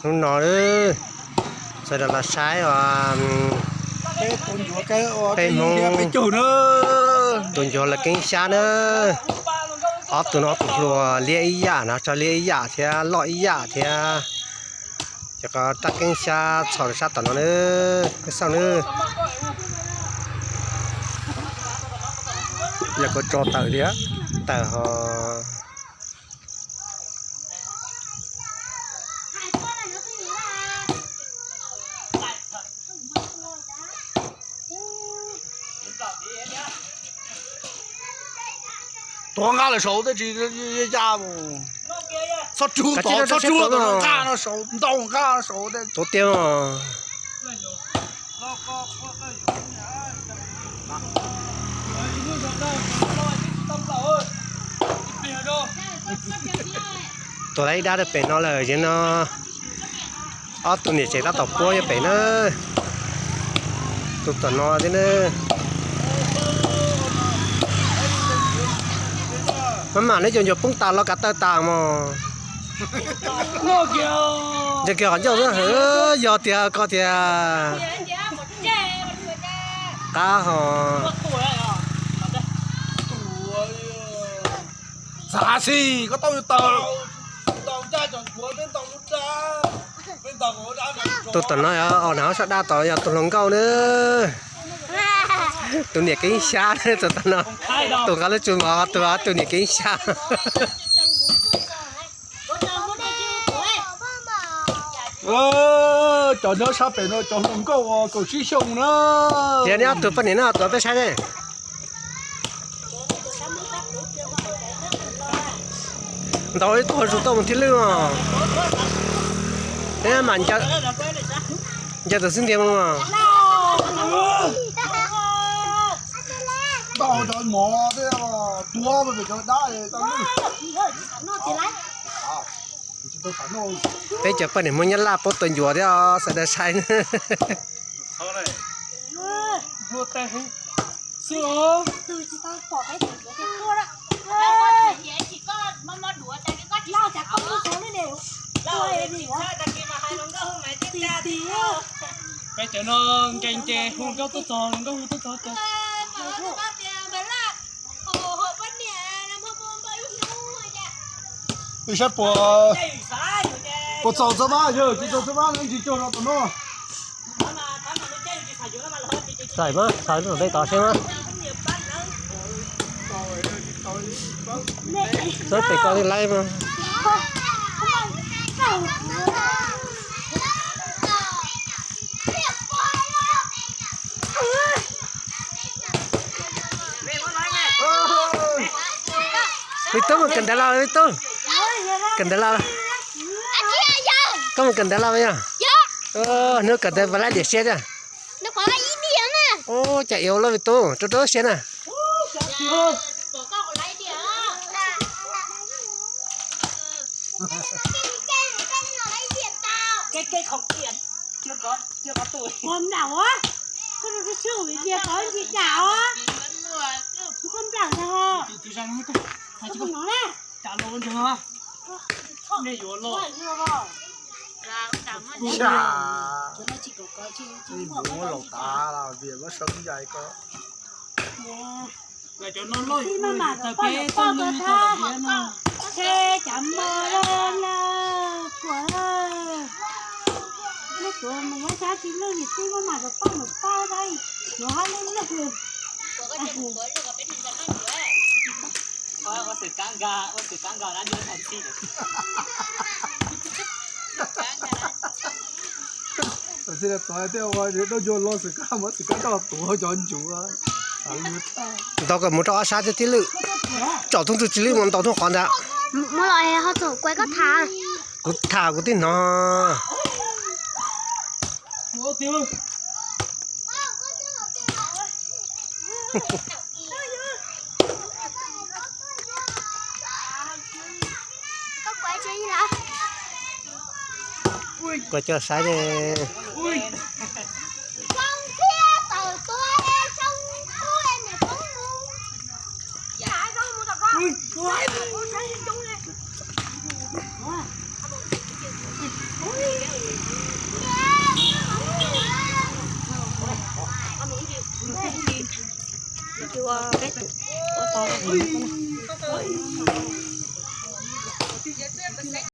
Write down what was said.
Hnub no sawv daws los saib os, peb Hmoob tus ncuav lawv keeb xyab na. Ob tug no ob tug hluas liab ib yam na, tso liab ib yam thiab loj ib yam thiab. Ces qhov raj keeb xyab txhos rau sab tom no na, peb xauj na. Yog koj tso tawm thiab, tawm ho. Tuav nqa lawm saud tej tsis ya mus. Txhob rub tod, txhob rub tom nqa no saud, ntau nqa no saud tej. Tuav tiag. Tuav lawm ib dab rau pem no lawm, yog no ob tug niam tsev tab tom puab nyob pem na. Tus tom no thiab na. Maj mam neb cov ncuav poob tas los kav taw tas mog. Ntsia kiag qhov ncauj xwb, yog tiag koj tiag. Qab ho. Txav xij koj tau tawm. Tus tom no os, na sab daj tod yog tus hluas nkauj na. Tus niam keeb xyab tus tom no. Tus nqa lub tsum mov tus, tus niam keeb xyab. Cov nyob sab pem no cov hluas nkauj kaum tsib xyoo na. Yog neb ob tug poj niam no tuav peb saib ne. Ntaus ib tug zus tau mus thiaj lwj os. Peb mam ncaws tus xwb ntiag mus. Ntaus cov mov thiab tuav pem cov dab tau lwj. Peb cov poj niam Hmoob Nyab Laj puab tua ncuav thiab os, sawv daws saib. Peb cov no nkees ces hu nkauj tuaj txog, nkauj hu tuaj txog ces. Saib puas, puas txaus txog mas, yog tsis txaus txog mas tsis cog rau tom no. Txais mas, txais lub tom ntej tod seb mas. Txawb pem koj laib mas. Vij Tub mus kawm ntawv los, Vij Tub. Kawm ntawv los. Koj mus kawm ntawv los yog? Hnub kawm ntawv puas laib diam siab thiab? Ua cas yuav loj Vij Tub, rau rau siab na. Cov no loj, tawg peb txoj lwg tau lawm thiab no. Ces cov mos lawm, kuam lawm. Neb kuv mus yuav sab tsis lwj, niam tij muab mas kom poj mus pab dab, yuav hab lwj lwj. Ua xwm kab nkag, ua xwm kab nkag dab ntub tag txhij. Txhij tod thiaj ua dab ncua los xwm kab, muab xwm kab coj los tuav cov ncuav. Ntaus kom mus rau ob sab thiab tij lwj. Tsom thoob tug tsis lwj mus ntaus thoob qhov ntag. Muab los ho txog kuv koj tham. Kuv tham kuv tij hnov. Kuv coj saib ne. Ua peb tus ua tau.